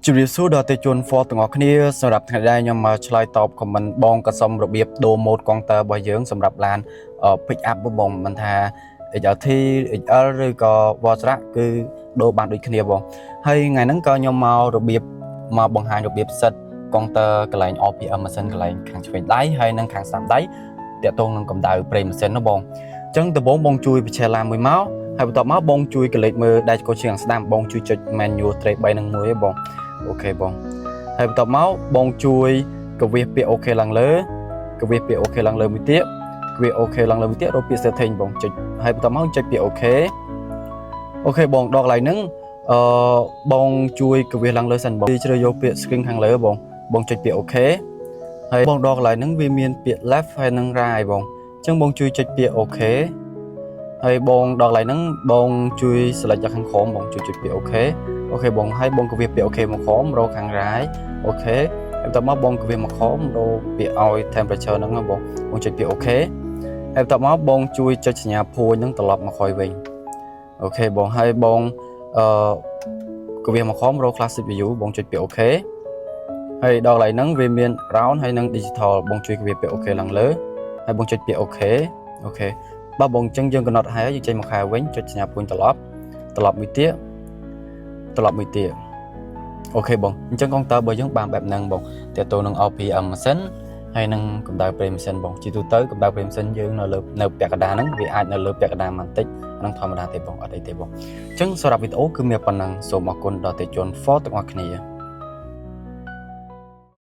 ជម្រាបសួរដល់អតិថិជន Ford ទាំងអស់គ្នាសម្រាប់ថ្ងៃនេះខ្ញុំមកឆ្លើយតប comment បងក៏សុំរបៀបដូរ mode កុងទ័ររបស់យើងសម្រាប់ឡាន pick up បងមិនថា XLT XL ឬក៏ Valtra គឺដូរបានដូចគ្នាបងហើយថ្ងៃហ្នឹងក៏ខ្ញុំមករបៀបមកបង្ហាញរបៀប set កុងទ័រកន្លែង RPM ម៉ាស៊ីនកន្លែងខាងឆ្វេងដៃហើយនិងខាងស្ដាំដៃតាក់ទងនឹងកម្ដៅប្រេងម៉ាស៊ីនណាបងអញ្ចឹងដំបូងបងជួយបញ្ឆេះឡានមួយមកហើយបន្ទាប់មកបងជួយក្រឡេកមើលដៃឆ្កួតជើងខាងស្ដាំបងជួយចុច menu tray 3នឹងមួយឯងបង OK បងហើយបន្ទាប់មកបងជួយកវាសពាក្យ OK ឡើងលើកវាសពាក្យ OK ឡើងលើមួយទៀតកវាស OK ឡើងលើមួយទៀតរកពាក្យ setting បងចុចហើយបន្ទាប់មកចុចពាក្យ OK OK បងដល់កន្លែងហ្នឹងអឺបងជួយកវាសឡើងលើសិនបងជ្រើសយកពាក្យ screen ខាងលើបងបងចុចពាក្យ OK ហើយបងដល់កន្លែងហ្នឹងវាមានពាក្យ left ហើយនិង right បងអញ្ចឹងបងជួយចុចពាក្យ OK ហើយបងដល់កន្លែងហ្នឹងបងជួយ select យកខាងក្រោមបងជួយចុចពាក្យ OK OK បងហើយបងក៏វាពាក្យ OK មកក្រោមរកខាង right OK ហើយបន្ទាប់មកបងក៏វាមកក្រោមរកពាក្យឲ្យ temperature ហ្នឹងបងបងចុចពាក្យ OK ហើយបន្ទាប់មកបងជួយចុចសញ្ញាព្រួយហ្នឹងត្រឡប់មកក្រោយវិញ OK បងហើយបងអឺក៏វាមកក្រោមរក classic view បងចុចពាក្យ OK ហើយដល់កន្លែងហ្នឹងវាមាន round ហើយនិង digital បងជួយវាពាក្យ OK ឡើងលើហើយបងចុចពាក្យ OK OK បើបងអញ្ចឹងយើងកំណត់ហើយយើងចេញមកខែវិញចុចសញ្ញាព្រួយត្រឡប់ត្រឡប់មួយទៀតត្រឡប់មួយទៀត OK បងអញ្ចឹងកុងទ័ររបស់យើងបានបែបហ្នឹងបងតើតើនឹង RPM ម៉ាស៊ីនហើយនឹងកម្ដៅប្រេងម៉ាស៊ីនបងជាទូទៅកម្ដៅប្រេងម៉ាស៊ីនយើងនៅលើនៅពាក់កណ្ដាលហ្នឹងវាអាចនៅលើពាក់កណ្ដាលបន្តិចហ្នឹងធម្មតាទេបងអត់អីទេបងអញ្ចឹងសម្រាប់វីដេអូគឺមានប៉ុណ្ណឹងសូមអរគុណដល់អតិថិជន Ford ទាំងអស់គ្នា។